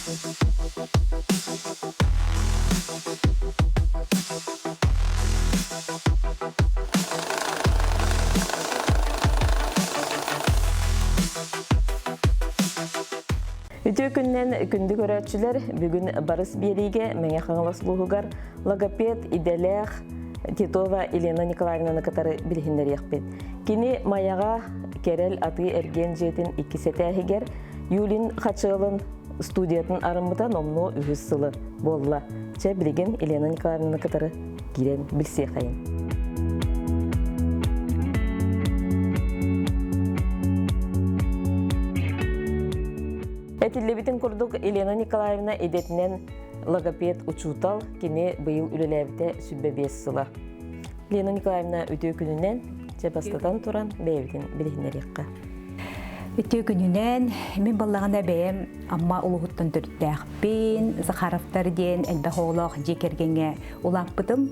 Үтүө күннэн күндү көрөөччүлэр, бүгүн Барыс биэриигэ Мэҥэ Хаҥалас улууһугар логопед идэлээх Титова Елена Николаевнаны кытары билиһиннэриэхпит. Кини Майаҕа Кэрэл атыы-эргиэн дьиэтин иккис этээһигэр Юлин Хачыалын студиятын арыммыта номнуо үһүс сылы буолла. Чэ, билигин Елена Николаевнаны кытары киирэн билсиэхэйин. Этиллибитин курдук, Елена Николаевна идэтинэн логопед учуутал, кини быйыл үлэлээбитэ 25 сыла. Лена Николаевна үтүө күнүнэн, чэ бастатан туран бэйэбитин билиһиннэриэххэ. Үтүө күнүнэн, мин баллаҕына бэйэм Амма улууһуттан төрүттээхпин, Захаровтар диэн элбэх оҕолоох дьиэ кэргэҥҥэ улааппытым.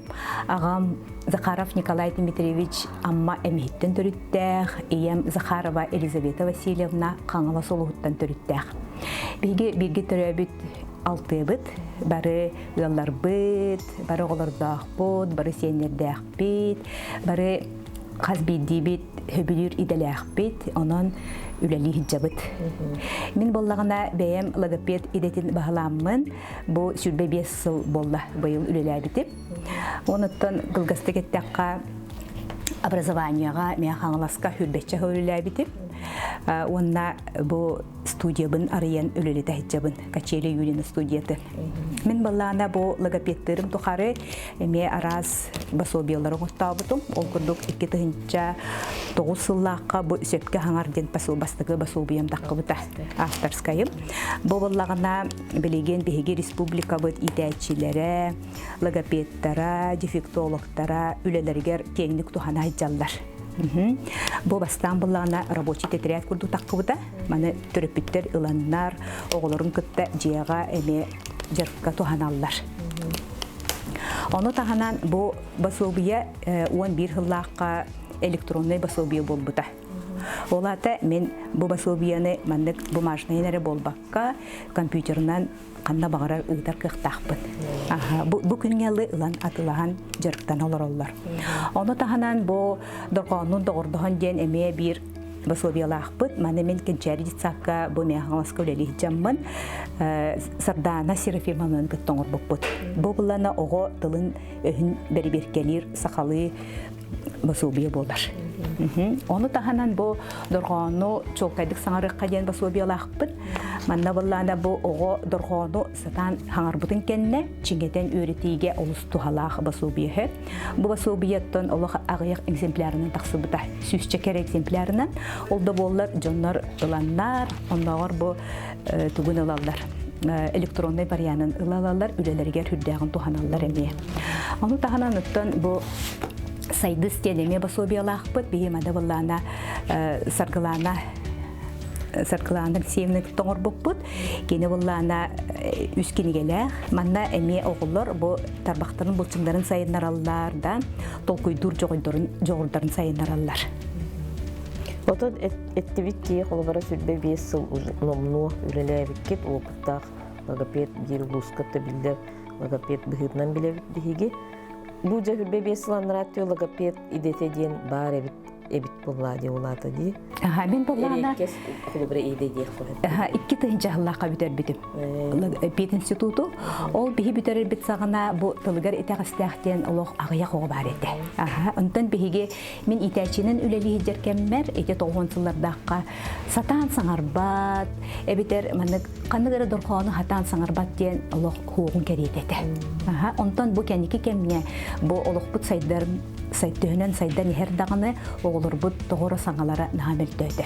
Аҕам Захаров Николай Дмитриевич Амма Эмиһиттэн төрүттээх, ийэм Захарова Елизавета Васильевна Хаҥалас улууһуттан төрүттээх. Биһиги бииргэ төрөөбүт алтыабыт, бары ыалларбыт, бары оҕолордоохпут, бары сиэннэрдээхпит, бары хас биирдиибит сөбүлүүр идэлээхпит, онон үлэлии сылдьабыт. Мин буоллаҕына бэйэм логопед идэтин баһылааммын бу 25 сыл буолла быйыл үлэлээбитим. Онуттан кылгастык эттэххэ образованиеҕа Мэҥэ Хаҥаласка хүрбэччэ сыл үлэлээбитим. Уонна бу студиябын арыйан үлэлэтэ сылдьабын Качели Юлина студията. Мин баллаана бу логопедтыырым тухары эмиэ араас пособиелары оҥортообутум. Ол курдук 2009 сыллаахха бу сөпкө хаҥар диэн бастакы пособием таххыбыта авторскайым. Бу буоллаҕына билигин биһиги республикабыт иитээччилэрэ, логопедтара, дефектологтара үлэлэригэр киэҥник туһана сылдьаллар. Бу бастаан буллаҕына рабочий тетрадь курдук таххыбыта. Маны төрөппүттэр ыланнар, оҕолорун кытта дьиэҕэ эмиэ дьарыкка туһаналлар. Ону таһынан бу пособие 11 сыллаахха электроннай пособие буолбута. Ол аата мин бу пособиены маннык бумажнайын эрэ буолбакка, компьютерынан ханна баҕарар ыытар кыахтаахпын. Аха, бу, бу күҥҥэ ылан атылаһан дьарыктана олороллор. Ону таһынан бу дорҕооннун доҕордоһон диэн эмиэ биир пособиелаахпыт. Маны мин Кэнчээри детсадка бу Миахаҥаласка үлэлии сылдьаммын Сардаана Серафимовнаны кытта оҥорбуппут. Бу булана оҕо тылын өһүн бэрибиэркэлиир сахалыы пособие буолар. Ону таһынан бу дорҕоону чуолкайдык саҥарыахха диэн пособиелаахпыт. Манна быллаана бу оҕо дорҕоону сатаан хаҥарбытын кэннэ чиҥэтэн үөрэтиигэ олус туһалаах пособие. Бу пособиеттан олох аҕыйах экземплярынан тахсыбыта. Сүүсчэкэ эрэ экземплярынан. Ол да буоллар дьоннор ыланнар, оннооҕор бу тугун ылаллар электроннай варианын ылалалар, үлэлэригэр үрдээҕин туһаналлар эмиэ. Ону таһынан оттон бу сайдыс диэн эмиэ пособиелаахпыт. Биһи мада быллаана Саргылаана Саргылаана Алексеевна тоҥорбуппут. Кини буллаана үс кинигэлээх. Манна эмиэ оҕолор бу тарбахтарын булчуҥнарын сайыннараллар да, толкуйдуур дьоҕурдарын сайыннараллар. Отон эттибит кии холобура 25 сыл номнуо үлэлээбиккит уопуттаах логопед биир улууска да биллэр логопед быһыытынан билэбит биһиги. Бу дьэ 25 сыл анараа логопед идэтэ диэн баар эбит эбит буоллаа дии улаата дии. Аха, мин буоллаҕына Эриэккэс холобура идэ диэх курдук. Аха, икки тыһыынча сыллаахха бүтэрбитим. Пединституту. Ол биһи бүтэрэрбит саҕана бу тылыгар итэҕэстээх диэн олох аҕыйах оҕо баар этэ. Аха, онтон биһиги Мин иитээччинэн үлэлии сылдьар кэммэр ити тоҕуон сыллардаахха сатаан саҥарбат, эбэтэр маннык ханнык эрэ дорҕоону сатаан саҥарбат диэн олох хуоҕун кэриэтэ этэ. Аха, онтон бу кэнники кэмҥэ бу олохпут сайдар төһөнөн сайдан иһэр даҕаны оҕолорбут тоҕоро саҥалара наһаа мөлтөөтө.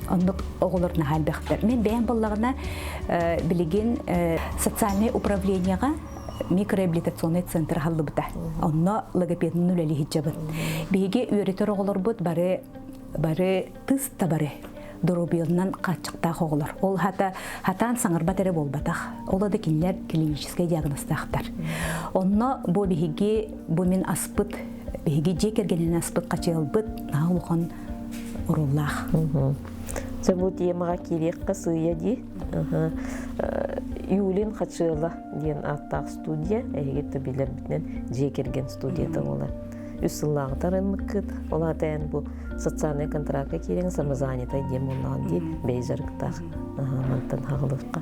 Оннук оҕолор наһаа элбэхтэр. Мин бэйэм буоллаҕына билигин социальнай управлениеҕа микрореабилитационный центр аһыллыбыта. Онно логопедынан үлэлии сылдьабын. Биһиги үөрэтэр оҕолорбут бары бары тыс да бары доруобуйаларынан хааччахтаах оҕолор. Ол хата хатаан саҥарбат эрэ буолбатах. Ол да кинилэр клиническэй диагнозтаахтар. Онно бу биһиги бу мин аспыт биһиги дьиэ кэргэнинэн аспыт хачыалбыт наһаа улахан оруоллаах. Дьэ бу темаҕа киириэххэ сыыйа дии. Юлин Хачыала диэн ааттаах студия, эһиги да билэрбитинэн дьиэ кэргэн студията буолар. Үс сыллааҕыта арыймыккыт, ол аата эн бу социальнай контракка киирэн самозанятай диэн буоллаҕын дии, бэйэ дьарыктаах мантан хаҕылыахха.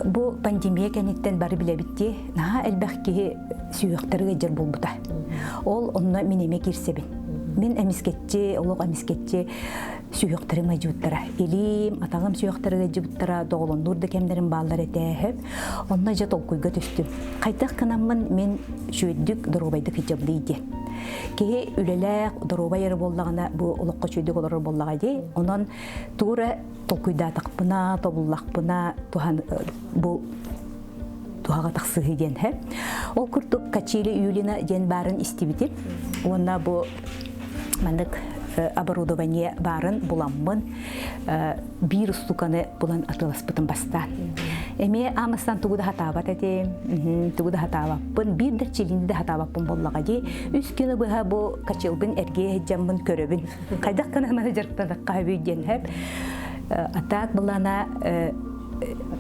Бу пандемия кэнниттэн бары билэбит дии, наһаа элбэх киһи сүһүөхтэргэ дьар буолбута. Ол онно мин эмиэ киирсэбин. Мин эмискэтчи, олох эмискэтчи сүһүөхтэрим ыдьыбыттара. Илиим, атаҕым сүһүөхтэрэ ыдьыбыттара, доҕолоннуур да кэмнэрим бааллар этэ. Онно дьэ толкуйга түстүм. Хайдах гынаммын мин үчүгэйдик, доруобайдык ыдьабыный диэн. Киһи үлэлээх, доруобай эрэ буоллаҕына, бу олоххо үчүгэйдик олорор буоллаҕа дии. Онон тугу эрэ толкуйдаатахпына, тобуллахпына, туһан бу туһаҕа тахсыһыы диэн һэ. Ол курдук Качели Юлина диэн баарын истибитим. Уонна бу маннык оборудование баарын буламмын биир устуканы булан атыыласпытым бастаан. Эмиэ аамастан тугу да хатаабат этим, тугу да хатаабаппын, биир да чилини да хатаабаппын буоллаҕа дии. Үс күнү быһа бу качелбын эргиэ сылдьаммын көрөбүн. Хайдах гынан маны дьарыктанахха сөбүй диэн сөп. Атаак былана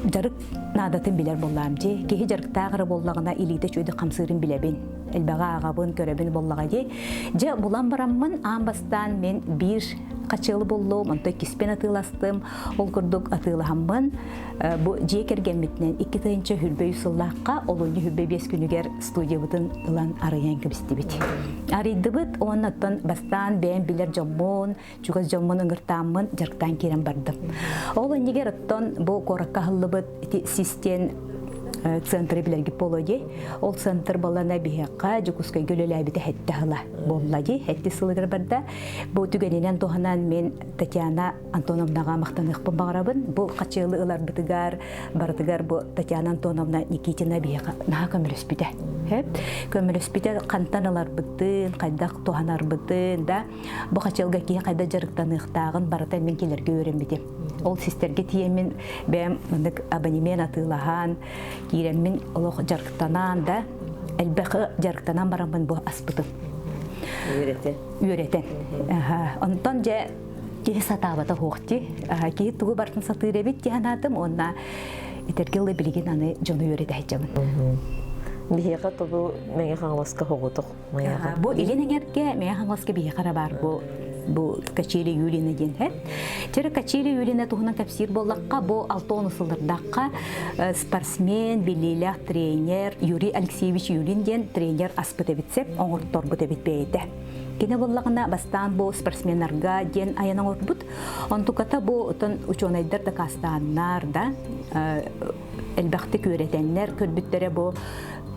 дьарык наадатын билэр буоллаам дии. Киһи дьарыктаах эрэ буоллаҕына илиитэ үчүгэйдик хамсыырын билэбин. Элбэҕи ааҕабын, көрөбүн буоллаҕа дии. Дьэ, булан бараммын аан бастаан мин биир хачыалы буллум, онто иккиспин атыыластым. Ол курдук атыылаһаммын бу дьиэ кэргэммитинэн 2023 сыллаахха олунньу 25 күнүгэр студиябытын ылан арыйан кэбистибит. Арыйдыбыт уонна оттон бастаан бэйэм билэр дьоммун, чугас дьоммун ыҥыртааммын дьарыктаан киирэн бардым. Ол иннигэр оттон бу куоракка аһыллыбыт ити систиэн центры билэргит буолуо дии. Ол центр балана биһиэхэ Дьокуускайга үлэлээбитэ сэттэ сыла буолла дии. Сэттэ сылыгар барда. Бу түгэнинэн туһанан мин Татьяна Антоновнаҕа махтаныахпын баҕарабын. Бу хачыалы ыларбытыгар барытыгар бу Татьяна Антоновна Никитина биһиэхэ наһаа көмөлөспүтэ. Көмөлөспүтэ хантан ыларбытын, хайдах туһанарбытын да Бу хачыалга киһи хайда дьарыктаныахтааҕын барыта мин кинилэргэ үөрэммитим. Ол систэргэ тиийэммин бэйэм маннык абонемент атыылаһан, киирэммин олох дьарыктанаан да, элбэх дьарыктанан бараммын бу аспытым. Үөрэтэн. Үөрэтэн. Онтон дьэ киһи сатаабата суох дии. Киһи тугу барытын сатыыр эбит дии санаатым уонна итэргэ ылы билигин аны дьону үөрэтэ сылдьабын. Биһиэхэ тобу Мэҥэ Хаҥаласка хоҕотох Бу Илин эҥэргэ Мэҥэ Хаҥаласка биһиэхэ эрэ баар бу бу Качели Юлина диэн һэ. Чэрэ Качели Юлина туһунан кэпсиир буоллахха, бу 60 сыллардаахха спортсмен, биллиилээх тренер Юрий Алексеевич Юлин диэн тренер аспыт эбит сеп, оҥорторбут эбит бэйэтэ. Кини буоллаҕына бастаан бу спортсменнарга диэн айан оҥорбут. Онтуката бу отон учуонайдар дакаастааннар да элбэхтик үөрэтэннэр көрбүттэрэ бу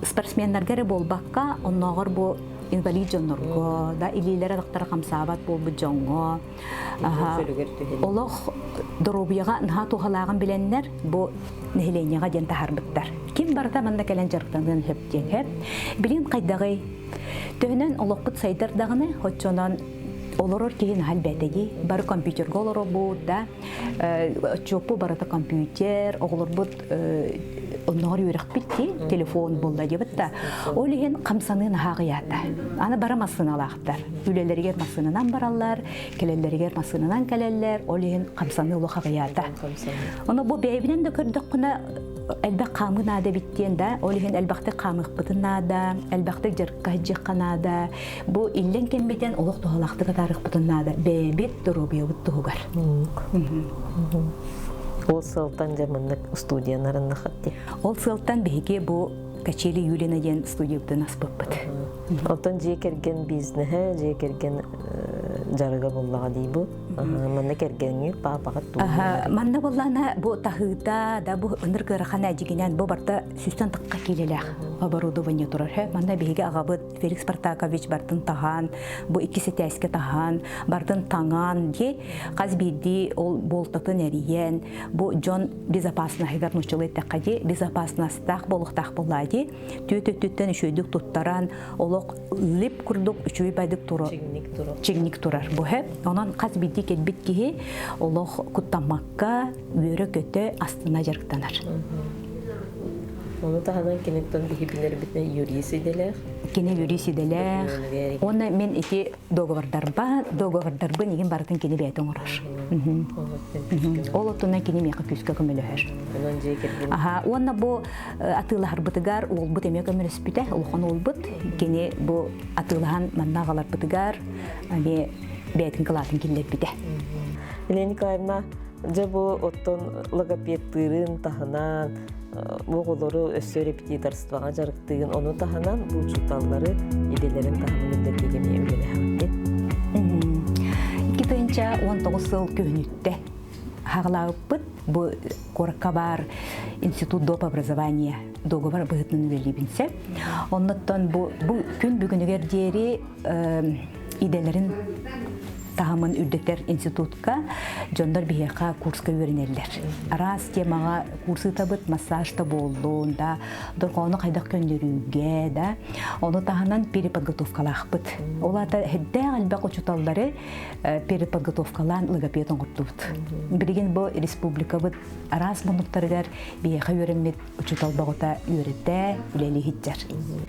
спортсменнарга эрэ буолбакка, оннооҕор бу инвалид дьоннорго, да илиилэрэ атахтара хамсаабат буолбут дьоҥҥо олох доруобуйаҕа наһаа туһалааҕын билэннэр бу нэһилиэнньэҕэ диэн таһаарбыттар. Ким барыта манна кэлэн дьарыктаныан сөп диэн сөп. Билин хайдаҕый? Төһөнөн олохпут сайдар даҕаны, оччонон олорор киһи наһаа элбээтэ дии. Бары компьютерга олоробут да, отчуоппу барыта компьютер, оҕолорбут онноҕор үөрэхпит дии, телефон буолла диэбит да. Ол иһин хамсаныы наһаа аҕыйаата. Аны бары массыыналаахтар. Үлэлэригэр массыынанан бараллар, кэлэллэригэр массыынанан кэлэллэр, ол иһин хамсаныы олох аҕыйаата. Ону бу бэйэбинэн да көрдөххүнэ элбэх хаамыы наада эбит диэн да, ол иһин элбэхтик хаамыахпытын наада, элбэхтик дьарыкка сылдьыахха наада. Бу иллэҥ кэммитин олох туһалаахтык атаарыахпытын наада бэйэбит доруобуйабыт туһугар. Ол сыалтан дьэ маннык студияларыннахат дии. Ол сыалтан биһиги бу Качели Юлина диэн студиябытын аспыппыт. Оттон дьиэ кэргэн бизнеһэ, дьиэ кэргэн дьарыга буоллаҕа дии бу. Манна кэргэҥҥит, паапаҕыт Манна буоллаана бу таһыыта да бу ыныр кыарахан эдьигинэн бу барта сүүстэн тахха киилэлээх оборудование турар. Манна биһиги аҕабыт Феликс Спартакович бартын таһаан, бу икки сэтээскэ таһаан, бартын таҥаан дии хас биирдии ол буолтатын эрийэн, бу дьон безопасноһыгар нууччалыы эттэххэ дии, безопасностаах буолуохтаах буоллаа дии, түөт өттүттэн үчүгэйдик туттаран, олох лип курдук үчүгэй байдык турар. Чиҥник турар бу һэ. Онон хас биирдии кэлбит киһи олох куттаммакка, үөрэ-көтө астына дьарыктанар. Ону таһынан киниттэн биһи билэрбитинэн юрист идэлээх. Кини юрист идэлээх. Уонна мен ити договордарба, договордарбын игин барытын кини бэйэтэ оҥорор. Ол оттунан кини миэхэ күүскэ көмөлөһөр. Онон дьиэ кэргэн. Аха, уонна бу атыылаһарбытыгар уолбут эмиэ көмөлөспүтэ, улахан уолбут. Кини бу атыылаһан манна аҕаларбытыгар эмиэ бэйэтин кылаатын киллэрбитэ. Елена Николаевна, дьэ бу оттон логопедтыырын таһынан оҕолору өссө репетиторствоҕа дьарыктыыгын, ону таһынан бу учууталлары идэлэрин таһынан үрдэтиигэ эмиэ үлэлэһэҕит. 2019 сыл күһүнүттэ хаҕалаабыппыт бу куоракка баар институт доп образования договор быһыытынан үлэлиибин сөп. Оннуттан бу, бу күн бүгүнүгэр диэри идэлэрин таһымын үрдэтэр институтка дьоннор биһиэхэ курска үөрэнэллэр. Араас темаҕа курс ыытабыт, массаж да буоллун да, дорҕоону хайдах көннөрүүгэ да, ону таһынан переподготовкалаахпыт. Ол аата эрдээх элбэх учууталлары переподготовкалаан логопед оҥордубут. Билигин бу республикабыт араас муннуктарыгар биһиэхэ үөрэммит учуутал бөҕөтө үөрэтэ, үлэлии сылдьар.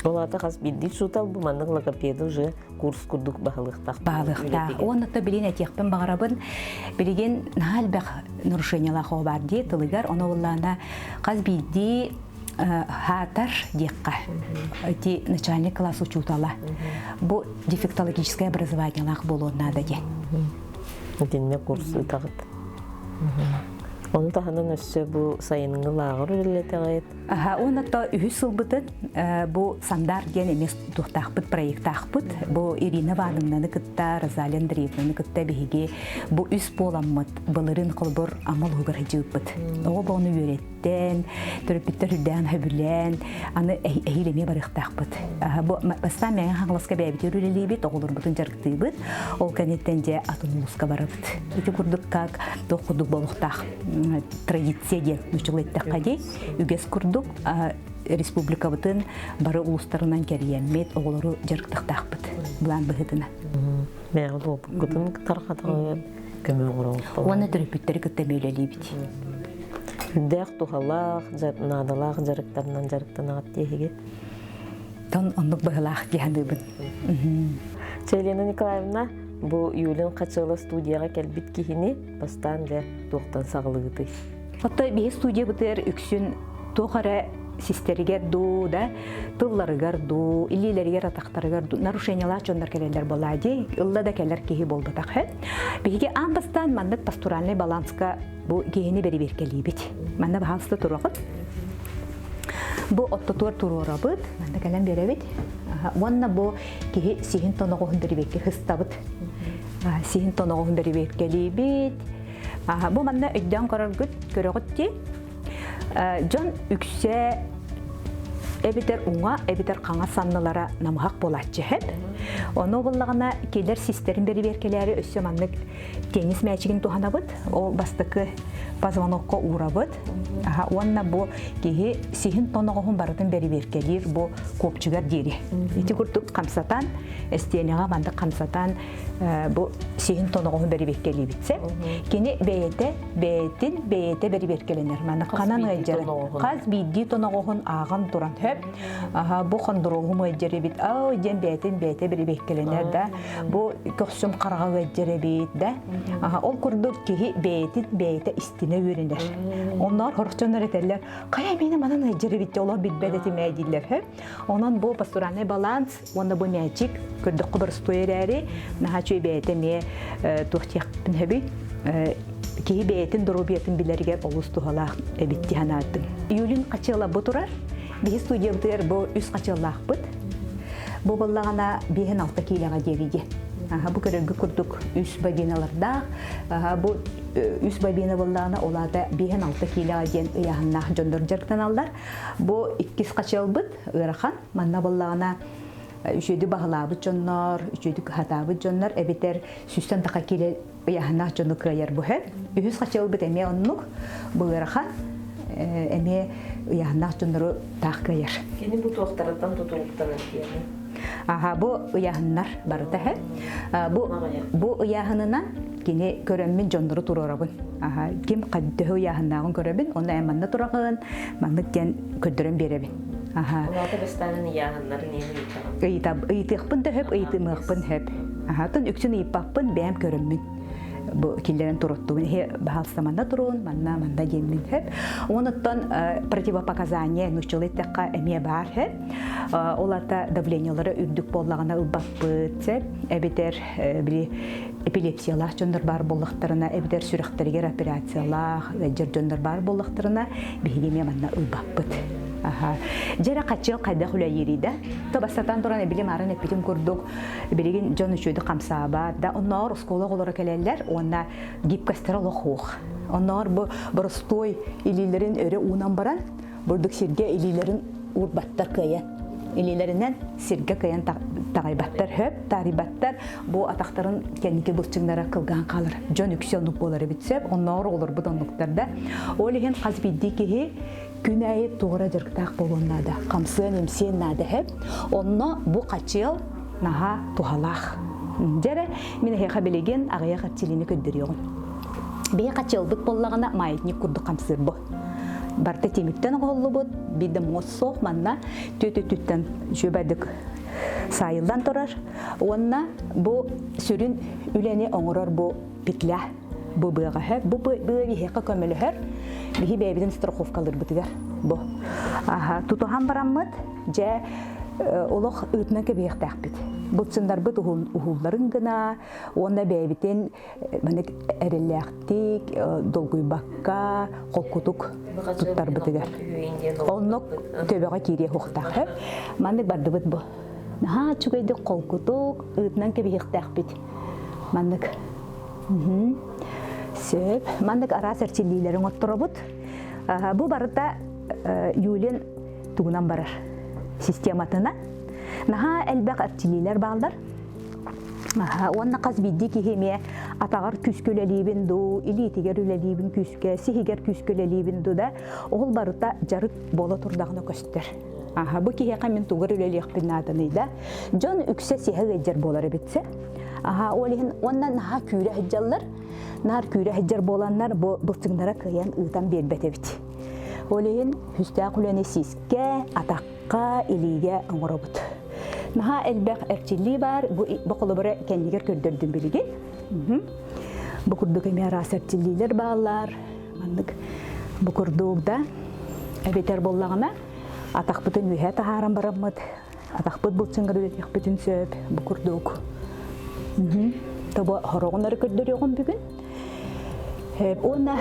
Ол аата хас биирдии учуутал бу маннык логопеды уже курс курдук баһылыахтаах. Баһылыахтаах. Уонна то билин этиэхпин баҕарабын, билигин наһаа элбэх нарушениелаах оҕо баар дии тылыгар, ону буоллаҕына хас биирдии хаатар диэххэ ити начальник класс учуутала бу дефектологическое образованиелаах буолуон наада диэн. Итиннэ курс ыытаҕыт. Ону таһынан өссө бу сайыҥҥы лааҕыр үлэлэтэҕит. Уонна то үһүс сылбытын бу Сандар диэн эмиэ туохтаахпыт проектаахпыт. Бу Ирина Ивановнаны кытта, Розалия Андреевнаны кытта биһиги бу үс буоламмыт былырын холбор Амма улууһугар сылдьыбыппыт. Оҕо боҕону үөрэттэн, төрөппүттэр үрдээн сөбүлээн, аны эһиил эмиэ барыахтаахпыт. Бу бастаан Мэҥэ Хаҥаласка бэйэбитигэр үлэлиибит, оҕолорбутун дьарыктыыбыт. Ол кэнниттэн дьэ атын улууска барабыт. Ити курдук как туох курдук буолуохтаах традиция диэн нуччалыы эттэххэ дии үгэс курдук республикабытын бары улуустарынан кэрийэммит оҕолору дьарыктахтаахпыт былаан быһыытынан. Мэҕэ буолбуккутун тарҕатаҕыт көмө оҥороҕут. Уонна төрөппүттэри кытта эмиэ үлэлиибит. Үрдээх туһалаах, наадалаах дьарыктарынан дьарыктанаҕыт диэһиги. Тон оннук быһылаах дии саныыбын. Елена Николаевна, бу Юлин Хачыала студияҕа кэлбит киһини бастаан дьэ туохтан саҕалыгытый? Оттон биһи студиябытыгар үксүн туох эрэ систэригэр дуу, да, тылларыгар дуу, илиилэригэр, атахтарыгар дуу нарушениелаах дьоннор кэлэллэр буолаа дии. Ылла да кэлэр киһи буолбатах. Биһиги аан бастаан маннык пасторальнай баланска бу киһини бэрэбиэркэлиибит. Манна баһаалыста туруоҕут. Бу оттотуор туруорабыт, манна кэлэн биэрэбит. Уонна бу киһи сиһин тоноҕоһун бэрэбиэркэ хыстабыт. Сиһин тоноҕоһун бэрэбиэркэлиибит. Бу манна өйдөөн көрөргүт, көрөҕүт дии. Дьон үксэ эбитэр уҥа, эбитэр хаҥас саннылара намыһах буолааччы һэп. Ону буллаҕына килэр систэрин бэрэбиэркэлээри өссө маннык теннис мээчигин туһанабыт. Ол бастакы позвонокка уурабыт. Уонна бу киһи сиһин тоноҕоһун барытын бэрэбиэркэлиир бу копчугар диэри. Ити курдук хамсатан, эстиэнэҕэ маннык хамсатан бу сиһин тоноҕоһун бэрэбиэркэлиибит. Кини бэйэтэ бэйэтин бэйэтэ бэрэбиэркэлэнэр. Манна ханан ыалдьарын хас биирдии тоноҕоһун ааҕан туран хөп. Бу хондуруоһум ыалдьар эбит. Аа диэн бэйэтин бэйэтэ бэрэбиэркэлэнэр да. Бу көхсүм хараҕа ыалдьар эбит да. Ол курдук киһи бэйэтин бэйэтэ истинэ үөрэнэр. Онноор сорох дьоннор этэллэр, хайа миэнэ манан ыалдьар эбит олох билбэт этим ээ дииллэр. Онон бу пасторальный баланс уонна бу мээчик көрдөххө боростуой эрээри, наһаа үчүгэй бэйэтэ эмиэ туох диэхпин сөбүй киһи бэйэтин доруобуйатын билэригэр олус туһалаах эбит дии санаатым. Юлин хачыала бу турар. Биһи студиябытыгар бу үс хачыаллаахпыт. Бу буоллаҕына 5-6 киилэҕэ диэри Аха, бу көрөргө курдук үс бобиналардаах. Аха, бу үс бобина буоллаҕына ол аата 5-6 киилэҕэ диэн ыйааһыннаах дьоннор дьарыктаналлар. Бу иккис хачыалбыт ыарахан. Манна буоллаҕына үчүгэйдик баһылаабыт дьоннор, үчүгэйдик кыһатаабыт дьоннор эбэтэр сүүстэн таха киилэ ыйааһыннаах дьону кыайар бу Үһүс хачыалбыт эмиэ оннук. Бу ыарахан эмиэ ыйааһыннаах дьоннору таах кыайар. Кини бу туохтарыттан тутулуктанар диэни? Аха, бу ыйааһыннар барыта. Бу, бу ыйааһынынан Кини көрөммүн дьоннору туруорабын. Аха, ким төһө ыйааһыннааҕын көрөбүн, онно эн манна тураҕын, маннык диэн көрдөрөн биэрэбин. Аха. Улаата бастаанын ыйааһыннарын иһин ыйытаҕын. Ыйытаб, ыйытыахпын да хөп, ыйытымыахпын хөп. Аха, тон үксүн ыйыппаппын, бэйэм көрөммүн. Бу киллэрэн туруттубун иһи баһаалыста манна туруун, манна, манна диэммин хөп. Онуттан противопоказание нууччалыы эттэххэ эмиэ баар хөп. Ол ата давлениелара үрдүк буоллаҕына ылбаппыт сөп. Эбэтэр били эпилепсиялаах дьоннор баар буоллахтарына, эбэтэр сүрэхтэригэр операциялаах ыалдьар дьоннор баар буоллахтарына, биһиги эмиэ манна ылбаппыт. Аха. Дьэрэ хаччыал хайдах үлэлиирий да? То бастатан туран эбили маарын эппитим курдук, билигин дьон үчүгэйдик хамсаабат да, оннооҕор оскуола оҕолоро кэлэллэр уонна гибкостара олох суох. Оннооҕор бу боростуой илиилэрин өрө уунан баран, бурдук сиргэ илиилэрин уурбаттар кыайан. Илиилэринэн сиргэ кыайан таҕайбаттар, хөп, таарыйбаттар. Бу атахтарын кэнники былчыҥнара кылгаан хаалар. Дьон үксэ оннук буолар эбит сөп. Оннооҕор оҕолорбут оннуктар да. Ол иһин хас биирдии киһи күн аайы туора дьарыктаах буолуон наада. Хамсыан-имсиэн наада сөп. Онно бу хачыал наһаа туһалаах. Дьэрэ, мин эһиэхэ билигин аҕыйах эрчилиини көрдөрүөҕүм. Биһи хачыалбыт буоллаҕына маятник курдук хамсыыр бу. Барыта тимиртэн оҥоһуллубут, биир да муос суох манна түөт-өттүттэн үчүгэйдик саайыллан турар. Уонна бу сүрүн үлэни оҥорор бу петля, бу быаҕа бу быа биһиэхэ көмөлөһөр, биһи бэйэбитин страховкалыырбытыгар бу. Аха, тутуһан бараммыт, дьэ олох ыытынан кэбиһиэхтээхпит. Былчыннарбыт уһулларын гына уонна бэйэбитин маннык эрэллээхтик, долгуйбакка, холкутук туттарбытыгар. Оннук төбөҕө киириэ суохтаах. Маннык бардыбыт бу. Наһаа үчүгэйдик холкутук ыытынан кэбиһиэхтээхпит. Маннык. Сөп. Маннык араас эрчиллиилэри оҥотторобут. Бу барыта Юлин тугунан барар систематына. Наһаа элбэх эрчиллиилэр бааллар. Уонна хас биирдии киһи эмиэ атаҕар күүскэ үлэлиибин дуу, илиитигэр үлэлиибин күүскэ, сиһигэр күүскэ үлэлиибин дуу да, ол барыта дьарык буола турдаҕына көстөр. Аха, бу киһиэхэ мин тугар үлэлиэхпин нааданый да? Дьон үксэ сиһэ ыалдьар буолар эбитсэ. Аха, ол иһин уонна наһаа күүрэ сылдьаллар. Наар күүрэ сылдьар буоланнар бу былчыҥнара кыайан ыытан биэрбэт эбит. Ол иһин хүстээх үлэни сискэ, атахха, илиигэ оҥоробут. Наһаа элбэх эрчиллии баар, бу, бу холобура кэннигэр көрдөрдүм билигин. Бу курдук эмиэ араас эрчиллиилэр бааллар. Маннык бу курдук да эбэтэр буоллаҕына атахпытын үөһэ таһааран бараммыт атахпыт былчыҥҥа үлэтиэхпитин сөп бу курдук. Тобо хороҕун эрэ көрдөрүөҕүм бүгүн. Уонна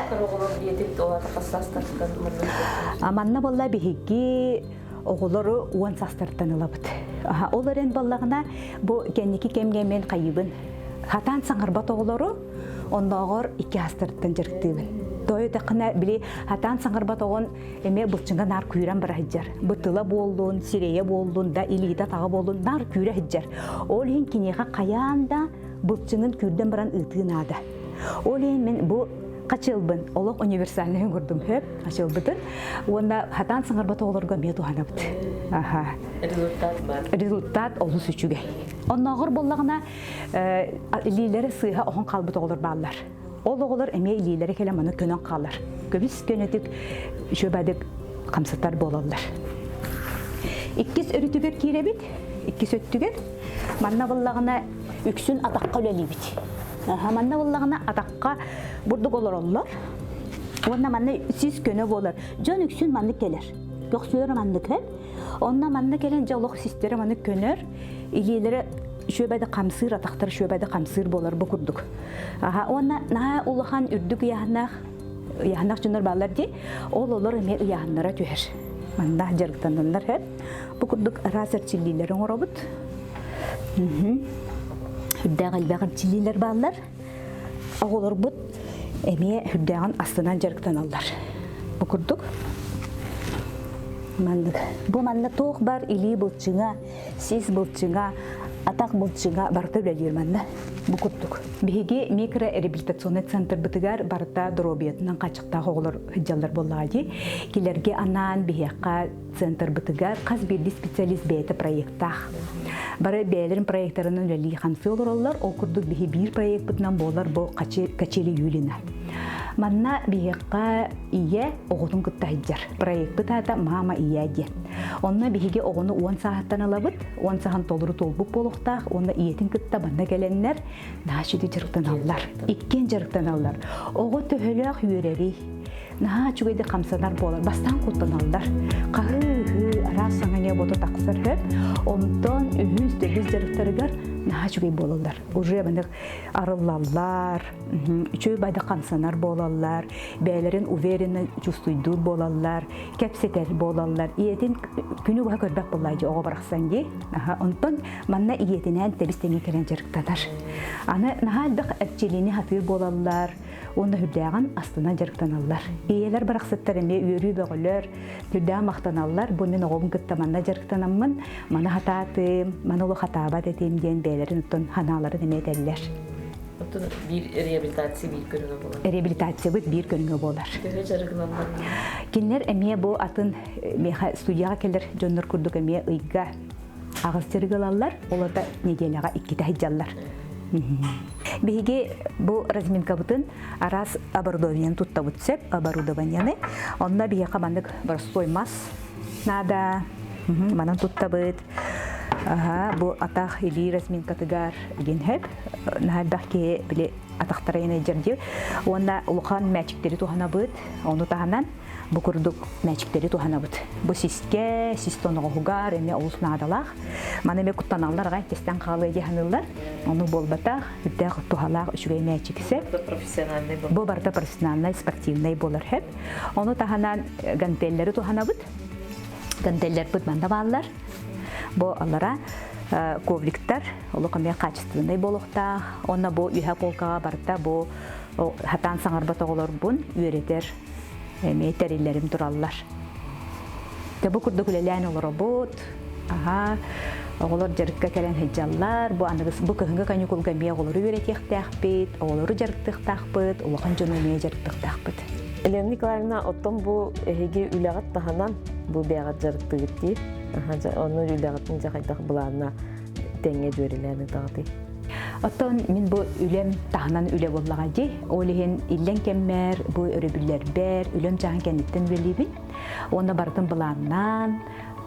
манна буолла биһиги оҕолору уон састартан ылабыт. Ол эрэн баллаҕына бу кэнники кэмҥэ мен хайыбын. Хатаан саҥарбат оҕолору оннооҕор икки астартан дьарыктыыбын. Тоҕо диэтэххинэ, били хатаан саҥарбат оҕон эмиэ былчыҥа наар күүрэн бара сылдьар. Бу тыла буоллун, сирэйэ буоллун да, илиитэ атаҕа буоллун наар күүрэ сылдьар. Ол иһин киниэхэ хайаан да былчыҥын күүрдэн баран ыытыы наада. Ол иһин мин бу хачыалбын олох универсальный курдум хөп хачыалбытын уонна хатаан саҥарбат оҕолорго эмиэ туһанабыт. Аха. Результат бар. Результат олус үчүгэй. Оннооҕор буоллаҕына илиилэрэ сыыһа оһон хаалбыт оҕолор бааллар. Ол оҕолор эмиэ илиилэрэ кэлэн маны көнөн хаалар. Көбүс көнөтүк үчүгэйдик хамсатар буолаллар. Иккис өрүтүгэр киирэбит. Иккис өттүгэр манна буллаҕына үксүн атахха үлэлиибит. Манна буллаҕына атахха бурдук олороллор. Уонна манна сис көнө буолар. Дьон үксүн маннык кэлэр. Көхсүлэр маннык һэ. Онно манна кэлэн дьэ олох систэрэ маннык көнөр. Илиилэрэ шүөбэдэ хамсыыр, атахтара шүөбэдэ хамсыыр буолар бу курдук. Аха, уонна наһаа улахан үрдүк ыйааһыннаах ыйааһыннаах дьоннор бааллар дии. Ол олор эмиэ ыйааһыннара түһэр. Манна дьарыктананнар һэ. Бу курдук араас эрчиллиилэри оҥоробут. Үрдээх элбэх эрчиллиилэр бааллар. Оҕолорбут эмиэ үрдээҕин астынан дьарыктаналлар. Бу курдук. Маннык. Бу манна туох бар илии былчыҥа, сис былчыҥа, Атах былчыҥа барыта үлэлиир манна. Бу курдук. Биһиги микрореабилитационнай центрбытыгар барыта доруобуйатынан хааччахтаах оҕолор сылдьаллар буоллаҕа дии. Кинилэргэ анаан биһиэхэ центрбытыгар хас биирдии специалист бэйэтэ проектаах. Бары бэйэлэрин проектарынан үлэлии хамсыы олороллор. Ол курдук биһи биир проекпытынан буолар бу Качели Юлина. Манна биһиэхэ ийэ оҕотун кытта сылдьар. Проекпыт аата «Мама ийэ» диэн. Онно биһиги оҕону 10 сааһыттан ылабыт, 10 сааһын толору туолбут буолуохтаах уонна ийэтин кытта манна кэлэннэр наһаа сүдү дьарыктаналлар. Иккиэн дьарыктаналлар. Оҕо төһөлөөх үөрэрий? Наһаа үчүгэйдик хамсанар буолар. Бастаан куттаналлар. Хаһыы-ыһыы, араас саҥа бото тахсар хөп. Онтон үһүс, төрдүс дьарыктарыгар наһаа үчүгэй буолаллар. Уже маннык арыллаллар, үчүгэй байды хамсанар буолаллар, бэйэлэрин уверенно чувствуйдуур буолаллар, кэпсэтэр буолаллар. Ийэтин күнү быһа көрбөт буоллаа дии оҕо барахсан дии. Онтон манна ийэтинээн тэбис-тэҥҥэ кэлэн дьарыктанар. Аны наһаа элбэх эрчилиини хатыыр буолаллар уонна үрдээҕин астына дьарыктаналлар. Ийэлэр барахсаттар эмиэ үөрүү бөҕөлөр, үрдээх махтаналлар. Бу мин оҕобун кытта манна дьарыктанаммын, маны хатаатым, маны олох хатаабат этим диэн бэйэлэрин оттон ханааларын эмиэ этэллэр. Оттон биир реабилитация биир көрүҥэ буолар. Реабилитациябыт биир көрүҥэ буолар. Төһө дьарыгыналлар? Кинилэр эмиэ бу атын миэхэ студияҕа кэлэр дьоннор курдук эмиэ ыйга аҕыс дьарыгы ылаллар, ол ата нэдиэлэҕэ иккитэ сылдьаллар. Биһиги бу разминкабытын араас оборудованиены туттабыт сөп, оборудованиены. Онно биһиэхэ маннык простой мас наада, манан туттабыт. Аха, бу атах илии разминкатыгар игин хөп. Наһаа элбэх киһи били атахтара диир. Уонна улахан мээчиктэри туһанабыт. Ону таһынан бу курдук мээчиктэри туһанабыт. Бу сискэ, сис тоноҕоһугар эмиэ олус наадалаах. Маны эмиэ куттаналлар аҕай тэстэн хаалыа дии саныыллар. Ону буолбатах, үрдээх туһалаах үчүгэй мээчиксэ. Профессиональный Бу барыта профессиональный, спортивный буолар хөп. Ону таһынан гантеллери туһанабыт. Гантеллербит манна бааллар. Бу алара ковриктар олох эмиэ качественный буолуохтаах. Онно бу үһэ полкаҕа барыта бу хатаан саҥарбат оҕолорбун үөрэтэр эмиэ тэриллэрим тураллар. Дьэ бу курдук үлэлээн олоробут. Аха, оҕолор дьарыкка кэлэн сылдьаллар. Бу аныгыс бу кыһыҥҥы каникулга эмиэ оҕолору үөрэтиэхтээхпит, оҕолору дьарыктыахтаахпыт, улахан дьону эмиэ дьарыктыахтаахпыт. Елена Николаевна, оттон бу эһиги үлэҕит таһынан бу бэйэҕит дьарыктыгыт дии. Ону үлэҕитин дьэ хайдах былаанна тэҥҥэ дьүөрэлээн ыытаҕытый? Оттон мин бу үлэм таһынан үлэ буоллаҕа дии. Ол иһин иллэҥ кэммэр, бу өрөбүллэрбэр, үлэм чааһын кэнниттэн үлэлиибин. Уонна барытын былааннаан,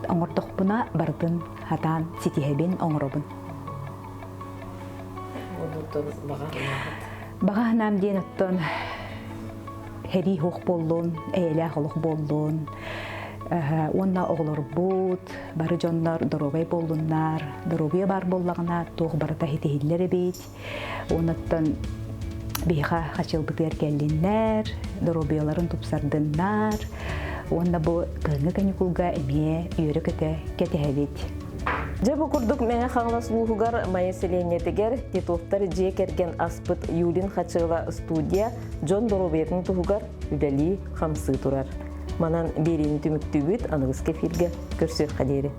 оҥордохпуна барытын хатаан ситиһэбин, оҥоробун. Онтон баҕа Баҕа санаам диэн оттон сэрии суох буоллун, эйэлээх олох буоллун, уонна оҕолорбут, бары дьоннор доруобай буоллуннар, доруобуйа баар буоллаҕына туох барыта ситиһиллэр эбит. Онуттан биһиэхэ хачыалбытыгар кэллиннэр, доруобуйаларын тупсардыннар уонна бу кыһыҥҥы каникулга эмиэ үөрэ-көтө кэтэһэбит. Дьэ бу курдук Мэҥэ Хаҥалас улууһугар Майа сэлиэнньэтигэр Титовтар дьиэ кэргэн аспыт Юлин Хачыала студия дьон доруобуйатын туһугар үлэлии-хамсыы турар. Манан биэриини түмүктүүбүт, аныгыскы эфиргэ көрсүөххэ диэри.